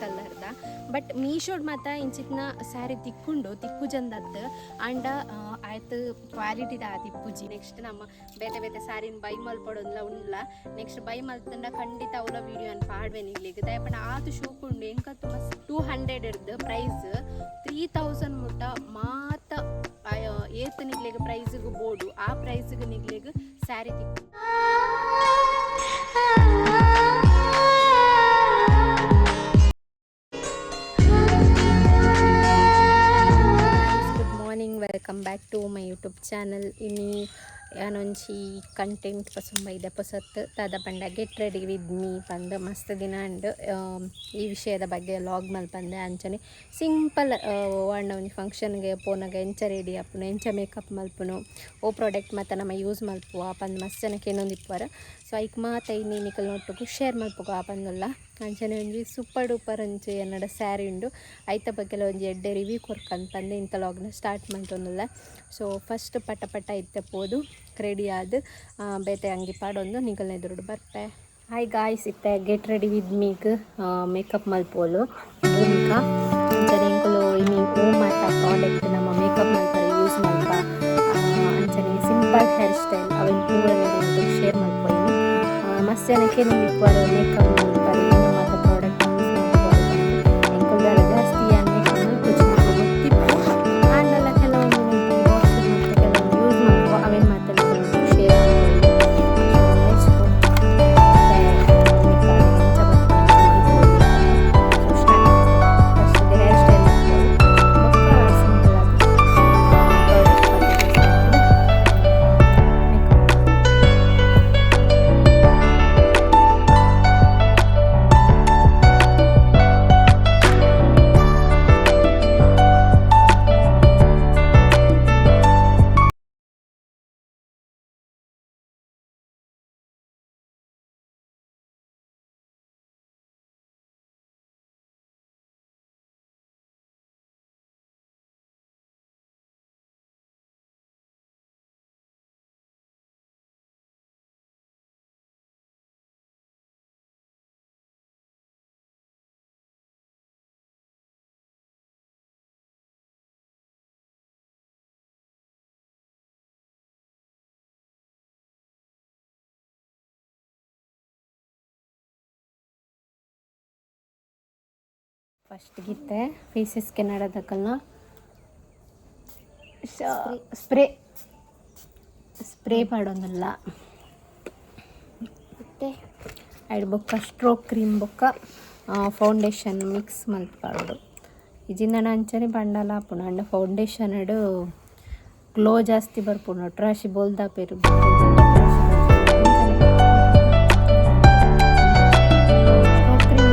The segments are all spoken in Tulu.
ಕಲರ್ದ. ಬಟ್ ಮೀಶೋಡ್ ಮಾತ ಇಂಚಿತ್ನ ಸ್ಯಾರಿ ತಿಕ್ಕುಂಡು ತಿಕ್ಕುಜಂದತ್ ಆಂಡ ಆಯ್ತು ಕ್ವಾಲಿಟಿದ ಆದಿಪ್ಪುಜಿ. ನೆಕ್ಸ್ಟ್ ನಮ್ಮ ಬೇತೆ ಬೇತೆ ಸ್ಯಾರಿನ ಬೈ ಮಲ್ಪೊಡೊಂದ್ಲ ಉಂಡ್ಲ. ನೆಕ್ಸ್ಟ್ ಬೈ ಮಲ್ತಂಡ ಖಂಡಿತ ಅವಲ ವೀಡಿಯೋ ಅನ್ ಪಾಡ್ವೆ ನಿಗ್ಲಿಗ್. ದಯಪಂಡ ಆತು ಶೋಕುಂಡು ಎಂಕತ್ತು ಮಸ್ತ್ 200 ಇರ್ದು ಪ್ರೈಸ್ 3000 ಮುಟ್ಟ ಮಾತ ಏತ್ ನಿಗ್ಲಿಗ್ ಪ್ರೈಸ್ಗ್ ಬೋಡು ಆ ಪ್ರೈಸ್ಗ್ ನಿಗ್ಲಿಗ್ sari ತಿಕ್ಕು. Good morning, welcome back to my YouTube channel. ಇನಿ ಯಾನೊಂಜಿ ಕಂಟೆಂಟ್ ಪಸೊಂಬ ಇದೆ ಪೊಸತ್ ದಾದ ಪಂಡ ಗೆಟ್ ರೆಡಿ ವಿತ್ ಮೀ ಪಂದ್ ಮಸ್ತ್ ದಿನ ಅಂಡ್ ಈ ವಿಷಯದ ಬಗ್ಗೆ ಲಾಗ್ ಮಲ್ಪಂದೆ. ಅಂಚನೆ ಸಿಂಪಲ್ ವಾಂಡ ಒಂಜಿ ಫಂಕ್ಷನ್ಗೆ ಪೋನಗ ಎಂಚ ರೆಡಿ ಆಪುನು, ಎಂಚ ಮೇಕಪ್ ಮಲ್ಪುನು, ಓ ಪ್ರಾಡಕ್ಟ್ ಮಾತ ನಮ ಯೂಸ್ ಮಲ್ಪುವ ಪಂದ್ ಮಸ್ತ್ ಜನಕ್ಕೆ ಏನೊಂದಿಪ್ಪುವರ್. ಸೊ ಐಕ್ ಮಾತ ಇನಿ ನಿಕಲ್ನೊಟ್ಟುಗು ಶೇರ್ ಮಲ್ಪುಗ ಪಂದುಲ್ಲ. ಅಂಚನೆ ಒಂಜಿ ಸೂಪರ್ ಡೂಪರ್ ಒಂಜಿ ಎನ್ನಡ ಸ್ಯಾರಿ ಉಂಡು, ಐತ ಬಗ್ಗೆಲ ಒಂಜಿ ಎಡ್ಡೆ ರಿವ್ಯೂ ಕೊರ್ಕಂದ್ ಪಂದ್ ಇಂತ ಲಾಗ್ನ ಸ್ಟಾರ್ಟ್ ಮಲ್ತೊಂದುಲ್ಲ. ಸೊ ಫಸ್ಟ್ ಪಟ ಪಟ ಇತ್ತೆ ಪೋದು ರೆಡಿ ಆದ್ ಬೇತೆ ಅಂಗಿ ಪಾಡೊಂದು ನಿಕಲ್ನ ಎದುರುಡು ಬರ್ಪೆ. ಹಾಯ್ ಗಾಯ್ಸ್, ಇತ್ತೆ ಗೆಟ್ ರೆಡಿ ವಿತ್ ಮೀಗ್ ಮೇಕಪ್ ಮಲ್ಪೋಲು ಭೂಮಿಕಾ. ಅಂಚನೆ ಎಂಕುಲು ಇನಿ ಓ ಮಾತ ಪ್ರಾಡಕ್ಟ್ ನಮ್ಮ ಮೇಕಪ್ ಮಲ್ಪರೆ ಯೂಸ್ ಮಲ್ಪ, ಅಂಚನೆ ಸಿಂಪಲ್ ಹೇರ್ ಸ್ಟೈಲ್ ಅವೆನ್ ಪೂರ ನಿಕಲ್ನೊಟ್ಟುಗು ಶೇರ್ ಮಲ್ಪುವ ಇನಿ. ಮಸ್ತ್ ಜನಕ್ಕೆ ಇಪ್ಪುವರ್ ಮೇಕಪ್ ಮಲ್ಪರೆ ಏನು ಮಾತ ಪ್ರಾಡಕ್ಟ್ ಯೂಸ್ ಮಲ್ಪುವರ್. ಎಂಕುಲು ದಾಲ ಜಾಸ್ತಿ ಯಾನ್ ಮೇಕಪ್ ಮಲ್ಪುಜಿ, ಗೊತ್ತಿಪ್ಪು. ಆಂಡಲ ಕೆಲವೊಂದು ಬಾಕ್ಸ್ ಮತ್ತೆ ಕೆಲವೊಂದು ಯೂಸ್ ಮಲ್ಪುವ, ಅವೆನ್ ಮಾತ ನಿಕಲ್ನೊಟ್ಟುಗು ಶೇರ್ ಮಲ್ಪುವ. ಸೊ let's go. ಎಂಚ ಬರ್ಪುಂಡು. So start. First hair style ಮಲ್ಪೊಡು, ಬೊಕ್ಕ ಸಿಂಪಲ್ ಆದ್ ಪ್ರಾಡಕ್ಟ್ ಮಾತ ಯೂಸ್ ಮಲ್ತ್ದ್ ಮೇಕಪ್. ಫಸ್ಟ್ ಗಿತ್ತೆ ಫೇಸಸ್ ಕೆನಡದಕಲ್ನ ಸ್ಪ್ರೇ ಸ್ಪ್ರೇ ಪಾಡೊಂದುಲ್ಲ. ಮತ್ತೆ ಐಡ್ ಬೊಕ್ಕ ಸ್ಟ್ರೋಕ್ ಕ್ರೀಮ್ ಬೊಕ್ಕ ಫೌಂಡೇಶನ್ ಮಿಕ್ಸ್ ಮಲ್ತ್ ಪಾಡೊಡು. ಇಜಿಂದನ ಅಂಚನೆ ಪಂಡಲ ಆಪುಂಡು, ಆಂಡ ಫೌಂಡೇಶನ್ ಗ್ಲೋ ಜಾಸ್ತಿ ಬರ್ಪುಂಡು. ಒಟ್ರಾಶಿ ಬೋಲ್ದಾಪೆರ್. Stroke cream.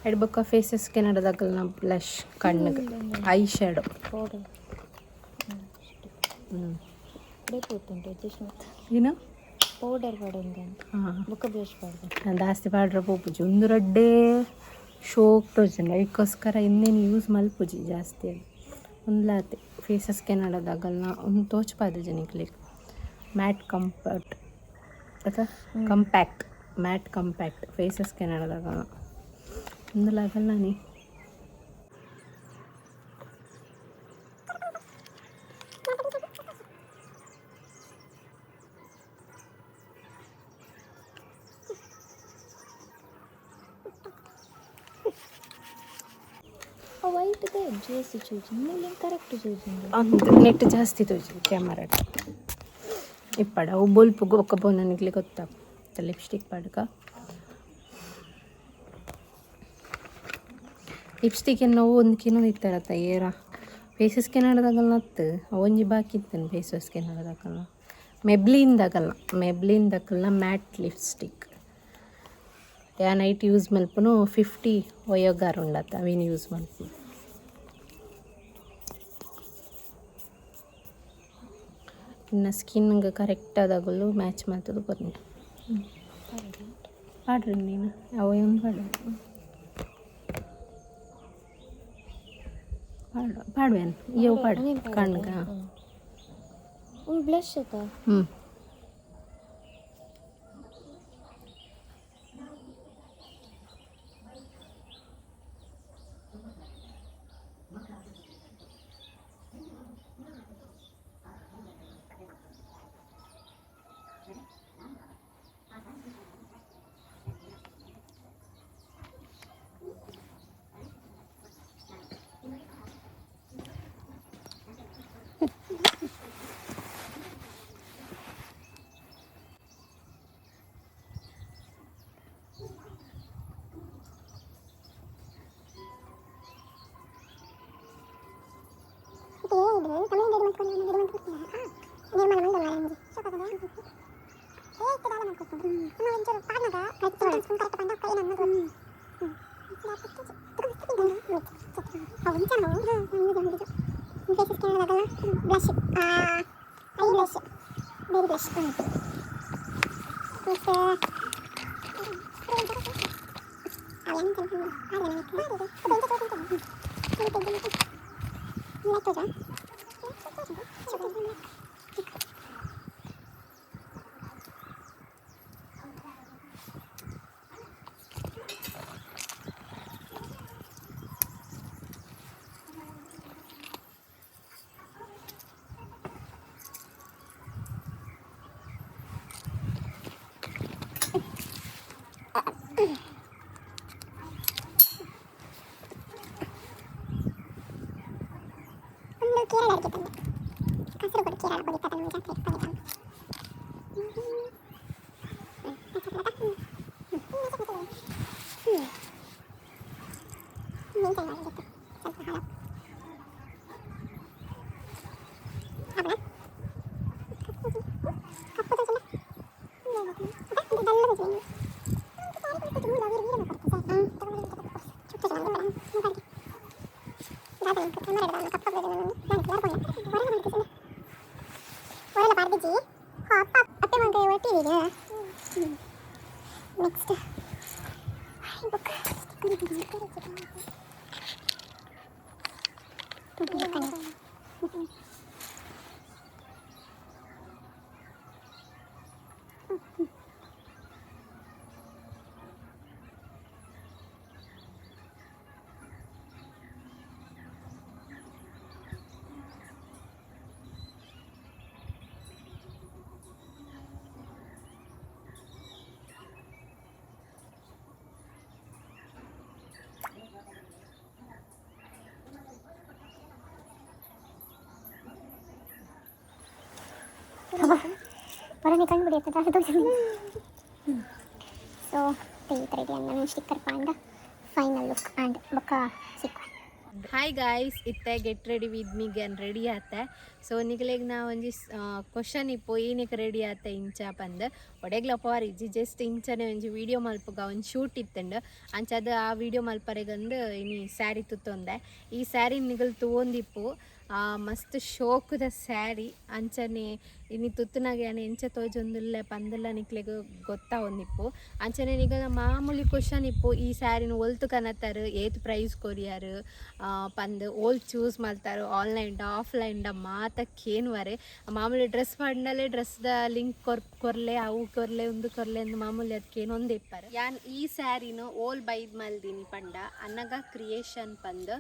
ಐಡ್ ಬೊಕ್ಕ ಫೇಸಸ್ ಕೆನಡದಕಲ್ನ ಬ್ಲಷ್, ಕಣ್ಣಿಗೆ I shadow. Powder ಪೂತುಂಟು ಅಡ್ಜಸ್ಟ್ ಮತ್ತೆ. ಏನು? ಪೌಡರ್ ಪಾಡೊಂದು. ಹಾಂ. ಬೊಕ್ಕ ಬ್ಲಷ್ ಪಾಡ್ದು. ಜಾಸ್ತಿ ಪಾಡ್ರೆ ಪೋಪುಜಿ. ಒಂದು ರಡ್ಡೆ ಶೋಕ್ ತೋಜುಂಡು, ಐಕ್ಕೋಸ್ಕರ ಇನ್ನೇನು ಯೂಸ್ ಮಲ್ಪುಜಿ ಜಾಸ್ತಿ. ಅದು ಒಂದ್ಲಾತೆ. ಫೇಸಸ್ ಕೆನಡದಾಗಲ್ನ ಒಂದು ತೋಚ್ಪಾದ ಜನಿಕ್ಲಿಕ್ ಮ್ಯಾಟ್ ಕಂಫರ್ಟ್ ಅಥವಾ ಕಂಪ್ಯಾಕ್ಟ್, ಮ್ಯಾಟ್ ಕಂಪ್ಯಾಕ್ಟ್ ಫೇಸಸ್ ಕೆನಡದಾಗಲ್ನ ಒಂದಲಾಗಲ್ಲ ನೀ. ಆ ವೈಟ್ ಜೇಸಿ ಚೂಜಿ ಕರೆಕ್ಟ್ ಚೂಜಿ. ಅಂದ್ ನೆಟ್ ಜಾಸ್ತಿ ತೋಜಿ ಕ್ಯಾಮರಾ ಇಪ್ಪಡ. ಅವು ಬೊಲ್ಪುಗು ಒಕ್ಕ ನನಗೆ ಗೊತ್ತಾಗ್ತದೆ. ಲಿಪ್ಸ್ಟಿಕ್ ಪಾಡ್ಕ. ಲಿಪ್ಸ್ಟಿಕ್ ಎನ್ನೋ ಒಂದು ಕಿನೋ ಇತ್ತಾರತ್ತ ಏರ ಫೇಸಸ್ ಕೆನಡದಾಗಲ್ಲ ಅತ್ತು. ಒಂಜಿ ಬಾಕಿ ಇತ್ತೇನೆ ಫೇಸಸ್ ಕೆನಡದಾಗಲ್ಲ, ಮೆಬ್ಲಿನ್ದಾಗಲ್ಲ, ಮೆಬ್ಲಿನ್ದಾಗಲ್ಲ ಮ್ಯಾಟ್ ಲಿಪ್ಸ್ಟಿಕ್. ಯಾ ನೈಟ್ ಯೂಸ್ ಮಲ್ಪುನು 50 ವಯೋಗಾರ ಉಂಡತ್ತ, ಅವೇನು ಯೂಸ್ ಮಲ್ಪುನು. ಇನ್ನು ಸ್ಕಿನ್ಗೆ ಕರೆಕ್ಟ್ ಆದಾಗಲೂ ಮ್ಯಾಚ್ ಮಾಡ್ತದೆ. ಬನ್ನಿ ಪಾಡ್ರಿ ನೀನು ಅವ ಏನು ಪಾಡು ಪಾಡು ಪಾಡುವೇನು ಇವು ಪಾಡು ಕಣ್ಗ. ಒಂದು ಬ್ಲಷ್ ಆತಾ? ಹ್ಞೂ. ಹೊರಗೆ ಕಂಡುಬಿಡಿಯುತ್ತೆ. ಸೊ ಈ ಥರ ಇದೆ ನಾನು sticker Panda final look and ಬೊಕ್ಕ ಸಿಕ್ಕ. ಹಾಯ್ ಗಾಯ್ಸ್, ಇತ್ತೆ ಗೆಟ್ ರೆಡಿ ವಿತ್ ಮಿ gun ready ಆತೆ. ಸೊ ನಿಗಲೆಗ್ ನಾ ಒಂಜಿ ಕ್ವಶನ್ ಇಪ್ಪು, ಏನಕ್ಕೆ ರೆಡಿ ಆತೆ ಇಂಚ ಪಂದ್. ಒಡೆಗ್ಲ ಅಪವಾರ್ ಇಜ್ಜಿ, ಜಸ್ಟ್ ಇಂಚನೆ ಒಂಜಿ ವೀಡಿಯೋ ಮಲ್ಪುಗ ಒಂಜಿ ಶೂಟ್ ಇತ್ತಂಡು. ಅಂಚ ಅದು ಆ ವೀಡಿಯೋ ಮಲ್ಪರೆಗಂದು ಇನಿ ಸ್ಯಾರಿ ತುತ್ತೊಂದೆ. ಈ ಸ್ಯಾರಿ ನಿಗಲ್ ತೂವೊಂದಿಪ್ಪು. ಮಸ್ತ್ ಶೋಕುದ ಸ್ಯಾರಿ. ಅಂಚನೆ ಇನಿ ತುತ್ತುನಾಗ ಯಾನ್ ಎಂಚ ತೋಜೊಂದುಲ್ಲೆ ಪಂದಲ ನಿಕ್ಲೆಗ್ ಗೊತ್ತಾವೊಂದಿಪ್ಪು. ಅಂಚನೆ ನಿಗಲ ಮಾಮೂಲಿ ಕ್ವಶನ್ ಇಪ್ಪು, ಈ ಸ್ಯಾರಿನ ಒಲ್ತು ಕನತಾರ್, ಏತ್ ಪ್ರೈಸ್ ಕೊರಿಯಾರ್ ಪಂದ್, ಓಲ್ ಚೂಸ್ ಮಲ್ತಾರ್, ಆನ್ಲೈನ್ ಆಫ್ಲೈನ್ ಮಾತ ಕೇನ್ವರೆ. ಮಾಮೂಲಿ ಡ್ರೆಸ್ ಪಾಡ್ನಲೆ ಡ್ರೆಸ್ದ ಲಿಂಕ್ ಕೊರ್ಲೆ, ಅವು ಕೊರ್ಲೆ, ಉಂದು ಕೊರ್ಲೆ ಅಂದ್ ಮಾಮೂಲಿ ಅದಕ್ಕೆ ಏನೊಂದು ಇಪ್ಪರ್. ಯಾನ್ ಈ ಸ್ಯಾರಿನ ಓಲ್ ಬೈದ್ ಮಲ್ದಿನಿ ಪಂಡ, ಅನಗ ಕ್ರಿಯೇಷನ್ ಪಂದ್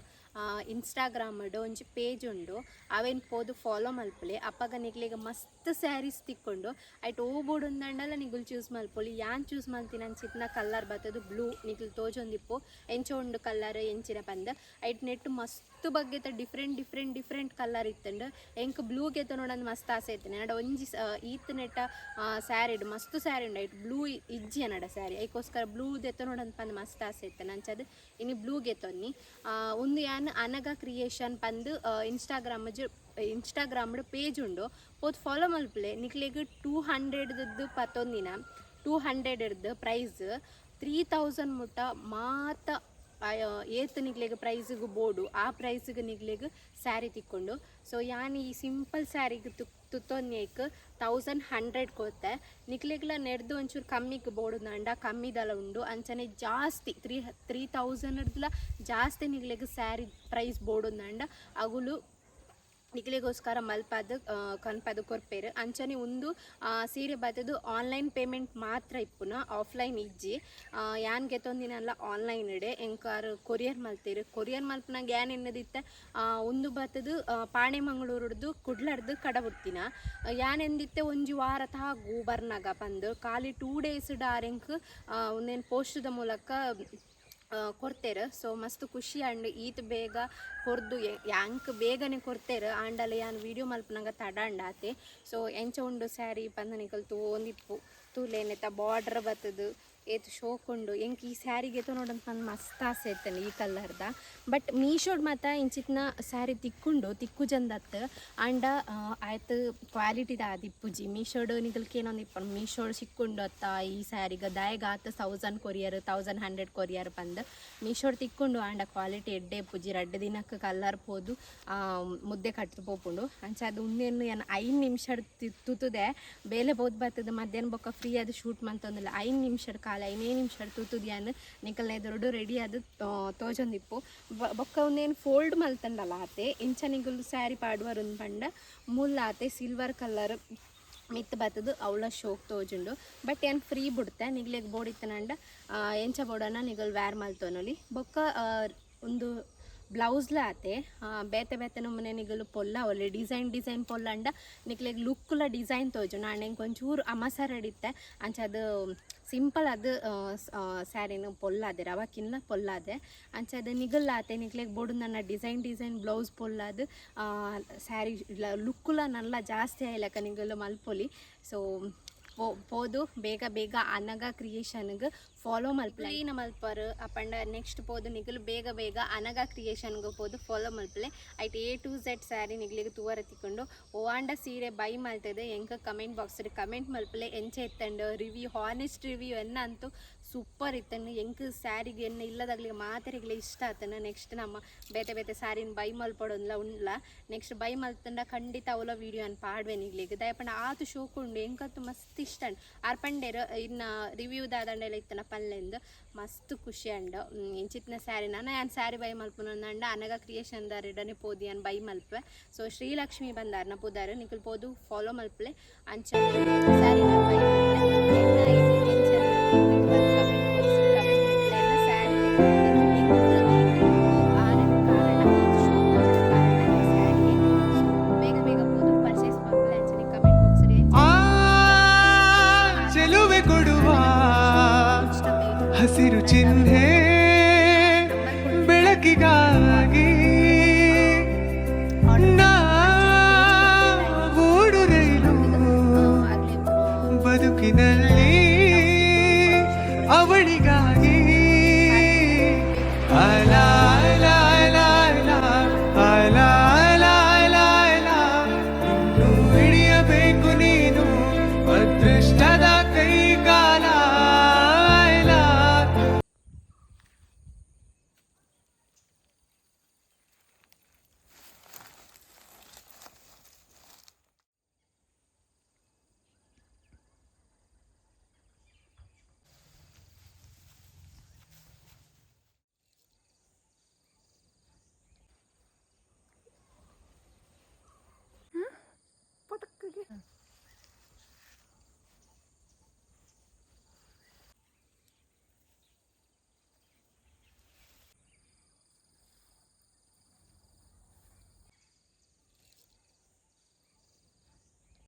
ಇನ್ಸ್ಟಾಗ್ರಾಮ್ ಒಂಜಿ ಪೇಜ್ ಉಂಡು. ಅವೇನ್ ಪೋದು ಫಾಲೋ ಮಲ್ಪುಲೆ. ಅಪಗ ನಿಕ್ಲೆಗ್ ಮಸ್ತ್ ಸ್ಯಾರೀಸ್ ತಿಕ್ಕೊಂಡು. ಐಟ್ ಓ ಬೋಡು ಅಂದಂಡಲ ನಿಗುಲ್ ಚೂಸ್ ಮಲ್ಪೊಲಿ. ಯಾನ್ ಚೂಸ್ ಮಲ್ತಿನ ಅಂಚಿತ್ತಿನ ಕಲರ್ ಬತ್ತದು ಬ್ಲೂ. ನಿಕ್ಲ್ ತೋಜೊಂದಿಪ್ಪು ಎಂಚ ಉಂಡು ಕಲರ್ ಎಂಚಿನ ಪಂದ್. ಐಟ್ ನೆಟ್ ಮಸ್ತ್ ಬಗ್ಗೆತ ಡಿಫ್ರೆಂಟ್ ಡಿಫ್ರೆಂಟ್ ಡಿಫ್ರೆಂಟ್ ಕಲರ್ ಇತ್ತುಂಡು. ಎಂಕ್ ಬ್ಲೂ ಗೆತೊನೊಡಂದ್ ಮಸ್ತ್ ಆಸೆ ಇತ್ತುಂಡು. ಎನ್ನಡ ಒಂಜಿ ಈತ್ ನೆಟ್ಟ ಸ್ಯಾರಿಡ್ ಮಸ್ತ್ ಸ್ಯಾರಿ ಉಂಡು. ಐಟ್ ಬ್ಲೂ ಇಜ್ಜಿ ಎನ್ನಡ ಸ್ಯಾರಿ. ಐಕೋಸ್ಕರ ಬ್ಲೂ ದೆತ್ತೊನೊಡಂದ್ ಪಂದ್ ಮಸ್ತ್ ಆಸೆ ಇತ್ತುಂಡು. ಅಂಚಾದ್ ಇನಿ ಬ್ಲೂ ಗೆತೊನ್ನಿ. ಉಂದು ಯಾನ್ ಅನಗ ಕ್ರಿಯೇಷನ್ ಪಂದ್ ಇನ್ಸ್ಟಾಗ್ರಾಮ್ ಇನ್ಸ್ಟಾಗ್ರಾಮ್ ಪೇಜ್ ಉಂಡು, ಪೋದು ಫಾಲೋ ಮಲ್ಪುಲೆ. ನಿಕ್ಲೆಗ್ 200 ಪತ್ತೊಂದಿನ, 200 ಇರ್ದು ಪ್ರೈಸ್ 3000 ಮುಟ್ಟ ಮಾತ ಏತ್ ನಿಕ್ಲೆಗ್ ಪ್ರೈಸ್ಗ್ ಬೋಡು, ಆ ಪ್ರೈಸ್ಗ್ ನಿಕ್ಲೆಗ್ ಸ್ಯಾರಿ ತಿಕ್ಕೊಂಡು. ಸೊ ಯಾನ್ ಈ ಸಿಂಪಲ್ ಸ್ಯಾರಿಗ್ ತುತ್ತೊನ್ನೇಕ್ 1100 ಕೊರ್ತೆ. ನಿಕ್ಲೆಗ್ಲ ನೆಡ್ದು ಒಂಚೂರು ಕಮ್ಮಿಗ್ ಬೋಡುಂಡ ಕಮ್ಮಿದಲ ಉಂಡು. ಅಂಚನೆ ಜಾಸ್ತಿ ತ್ರೀ ತ್ರೀ ತೌಸಂಡ್ ಜಾಸ್ತಿ ನಿಕ್ಲೆಗ್ ಸ್ಯಾರಿ ಪ್ರೈಸ್ ಬೋಡುಂದಂಡ ಅಗುಲು ನಿಕ್ಲೆಗೋಸ್ಕರ ಮಲ್ಪಾದ್ ಕನ್ಪಾದ್ ಕೊರ್ಪೆರ್. ಅಂಚನೆ ಉಂದು ಸೀರೆ ಬತ್ತದು ಆನ್ಲೈನ್ ಪೇಮೆಂಟ್ ಮಾತ್ರ ಇಪ್ಪುನ, ಆಫ್ಲೈನ್ ಇಜ್ಜಿ. ಯಾನ್ ಗೆತೊಂದಿನಲ್ಲ ಆನ್ಲೈನ್ ಇಡೆ. ಎಂಕಾರ್ ಕೊರಿಯರ್ ಮಲ್ತೆರ್. ಕೊರಿಯರ್ ಮಲ್ಪುನಾಗ ಯಾನ್ ಎನ್ನದಿತ್ತೆ, ಉಂದು ಬತ್ತದು ಪಾಣೆಮಂಗಳೂರುಡ್ದು ಕುಡ್ಲಡ್ದು ಕಡಬುಡ್ತಿನ. ಯಾನ್ ಎಂದಿತ್ತೆ ಒಂಜಿ ವಾರ ತಾಗು ಬರ್ನಾಗ ಪಂದ್. ಖಾಲಿ 2 ಡೇಸ್ ಆರ್ ಎಂಕ್ ಉಂದೆನ್ ಪೋಸ್ಟ್ದ ಮೂಲಕ ಕೊರ್ತೆರ್. ಸೊ ಮಸ್ತ್ ಖುಷಿ ಆಂಡ್ ಈತ್ ಬೇಗ ಕೊರ್ದು. ಯಾಂಕ್ ಬೇಗನೆ ಕೊರ್ತೆರ್. ಆಂಡಲ ಯಾನ್ ವೀಡಿಯೋ ಮಲ್ಪುನಗ ತಡ ಆಂಡ್ ಆತೆ. ಸೊ ಎಂಚ ಉಂಡು ಸ್ಯಾರಿ ಪಂದ್ ನಿಕಲ್ ತೂವೊಂದಿಪ್ಪು. ತೂಲೆ, ನೆತ್ತ ಬಾರ್ಡರ್ ಬತ್ತದು ಏತ್ ಶೋಕ್ ಉಂಡು. ಎಂಕ್ ಈ ಸ್ಯಾರಿಗೆ ಗೆತೊನೊಡಂತ ಪಂದ್ ಮಸ್ತ್ ಆಸೆ ಇತ್ತಂಡ್ ಈ ಕಲರ್ದ. ಬಟ್ ಮೀಶೋಡ್ ಮಾತ ಇಂಚಿತ್ನ ಸ್ಯಾರಿ ತಿಕ್ಕುಂಡು, ತಿಕ್ಕುಜಂದತ್. ಆಂಡ ಆಯ್ತು ಕ್ವಾಲಿಟಿದ ಆದಿಪ್ಪುಜಿ. ಮೀಶೋಡ್ ನಿಕಲ್ ಕೇನೊಂದು ಇಪ್ಪುಂಡು, ಮೀಶೋಡ್ ಸಿಕ್ಕುಂಡು ಅತ್ತ ಈ ಸ್ಯಾರಿಗ, ದಾಯೆಗ್ ಆತ್ 1000 ಕೊರಿಯರ್, 1100 ಕೊರಿಯರ್ ಪಂದ್. ಮೀಶೋಡ್ ತಿಕ್ಕುಂಡು, ಆಂಡ ಕ್ವಾಲಿಟಿ ಎಡ್ಡೆ ಇಪ್ಪುಜಿ. 2 ದಿನಕ್ಕೆ ಕಲರ್ ಪೋದು ಮುದ್ದೆ ಕಟ್ದು ಪೋಪುಂಡು. ಅಂಚ ಅದು ಉಂದೆನ್ ಯಾನ್ 5 ನಿಮಿಷ ತುತುದೆ. ಬೇಲೆ ಬೋದ್ ಬತ್ತದ ಮಧ್ಯಾಹ್ನ ಬೊಕ್ಕ ಫ್ರೀ ಆದ್ ಶೂಟ್ ಮಂತೊಂದಿಲ್ಲ. 5 ನಿಮಿಷ, ಕಾಲ 5 ನಿಮಿಷ ತೂತುದು ಯಾನ್ ನಿಕಲ್ನ ಎದುರುಡು ರೆಡಿ ಆದ್ ತೋಜೊಂದಿಪ್ಪು. ಬೊಕ್ಕ ಉಂದೇನು ಫೋಲ್ಡ್ ಮಲ್ತಂಡಲ ಆತೆ. ಇಂಚ ನಿಗುಲು ಸ್ಯಾರಿ ಪಾಡುವರ್ ಪಂಡ ಮುಲ್ಲ ಆತೆ ಸಿಲ್ವರ್ ಕಲರ್ ಮಿತ್ತ್ ಬತ್ತದು ಅವಳ ಶೋಕ್ ತೋಜುಂಡು. ಬಟ್ ಯಾನ್ ಫ್ರೀ ಬುಡ್ತೆ. ನಿಗ್ಲೆಗ್ ಬೋಡಿತ್ತನಂಡ ಎಂಚ ಬೋಡನ ನಿಗಲ್ ವೇರ್ ಮಲ್ತೊನೊಲಿ. ಬೊಕ್ಕ ಉಂದು ಬ್ಲೌಸ್ಲ ಆತೆ. ಬೇತೆ ಬೇತೆ ನಮೂನೆ ನಿಗಲು ಪೊಲ್ಲ ಒಲ್ಲೆ. ಡಿಸೈನ್ ಡಿಸೈನ್ ಪೊಲ್ಲಂಡ ನಿಕ್ಲೆಗ್ ಲುಕ್ಲ ಡಿಸೈನ್ ತೋಜುಂಡು. ಆಂಡ ಎಂಕ್ ಒಂಚೂರು ಅಮಸರಡಿತ್ತೆ. ಅಂಚ ಅದು ಸಿಂಪಲ್ ಅದು ಸ್ಯಾರಿನ ಪೊಲ್ಲಾದೆ, ರವಕಿನ್ಲ ಪೊಲ್ಲಾದೆ. ಅಂಚ ಅದು ನಿಗಲ್ ಆತೆ ನಿಕ್ಲೆಗ್ ಬೋಡು ನನ್ನ ಡಿಸೈನ್ ಡಿಸೈನ್ ಬ್ಲೌಸ್ ಪೊಲ್ಲಾದ್ ಸ್ಯಾರಿ ಲುಕ್ಕುಲ ನಲ್ಲ ಜಾಸ್ತಿ ಆಯ್ಲಕ ನಿಗಲು ಮಲ್ಪೊಲಿ. ಸೊ ಪೋದು ಬೇಗ ಬೇಗ ಅನಗ ಕ್ರಿಯೇಷನ್ಗೆ ಫಾಲೋ ಮಲ್ಪಲೆ. ಏನ ಮಲ್ಪರು ಅಪಂಡ ನೆಕ್ಸ್ಟ್ ಪೋದು ನಿಗಲು ಬೇಗ ಬೇಗ ಅನಗ ಕ್ರಿಯೇಷನ್ಗೆ ಪೋದು ಫಾಲೋ ಮಲ್ಪಲೆ. ಐಟ್ ಎ ಟು ಝೆಡ್ ಸ್ಯಾರಿ ನಿಗ್ಲಿಗೆ ತೂವರ ತಿಕ್ಕೊಂಡು. ಓವಾಂಡ ಸೀರೆ ಬೈ ಮಲ್ತದೆ ಎಂಕ ಕಮೆಂಟ್ ಬಾಕ್ಸ್ ಕಮೆಂಟ್ ಮಲ್ಪಲೆ, ಎಂಚ ಇತ್ತಂಡು ರಿವ್ಯೂ, ಹಾನೆಸ್ಟ್ ರಿವ್ಯೂ. ಎನ್ನ ಅಂತೂ ಸೂಪರ್ ಇತ್ತಂಡು. ಎಂಕ್ ಸ್ಯಾರಿಗೆ ಎನ್ನ ಇಲ್ಲದಾಗ್ಲಿಗೆ ಮಾತೆರೆಗ್ಲ ಇಷ್ಟ ಆತನ. ನೆಕ್ಸ್ಟ್ ನಮ್ಮ ಬೇತೆ ಬೇತೆ ಸ್ಯಾರಿನ ಬೈ ಮಲ್ಪೊಡೊಂದ್ಲ ಉಂಡ್ಲ. ನೆಕ್ಸ್ಟ್ ಬೈ ಮಲ್ತಂಡ ಖಂಡಿತ ಅವಲ ವೀಡಿಯೋ ಅನ್ ಪಾಡ್ವೆ ನಿಗ್ಲಿಗ್. ದಯಪಂಡ ಆತು ಶೋಕ್ ಉಂಡು. ಎಂಕಂತೂ ಮಸ್ತ್ ಇಷ್ಟ ಉಂಡು. ಆರ್ ಪಂಡೇರು ಇನ್ನ ರಿವ್ಯೂ ದಾದಂಡೆಲ ಇತ್ತನ ಪಲ್ಲೆಂದು. ಮಸ್ತ್ ಖುಷಿ ಅಂಡು. ಇಂಚಿತ್ನ ಸ್ಯಾರಿ ನಾನು ಯಾನ್ ಸ್ಯಾರಿ ಬೈ ಮಲ್ಪುನಂಡ ಅನಗ ಕ್ರಿಯೇಷನ್ ದಾರಿಡನೆ ಪೋದು ಯಾನ್ ಬೈ ಮಲ್ಪೆ. ಸೊ ಶ್ರೀಲಕ್ಷ್ಮಿ ಬಂದಾರ್ನ ಪುದಾರ್. ನಿಕುಲ್ ಪೋದು ಫಾಲೋ ಮಲ್ಪಲೆ. ಅಂಚ ಸ್ಯಾರಿನ ಬೈ ಮಲ್ಪಲೆ. ಎನ್ನ ಎಂಚ ಕಮೆಂಟ್ ಬಾಕ್ಸ್ ಕಮೆಂಟ್ ಮಲ್ಪಲೆ. ಎನ್ನ ಸ್ಯಾರಿ ಎಂಚ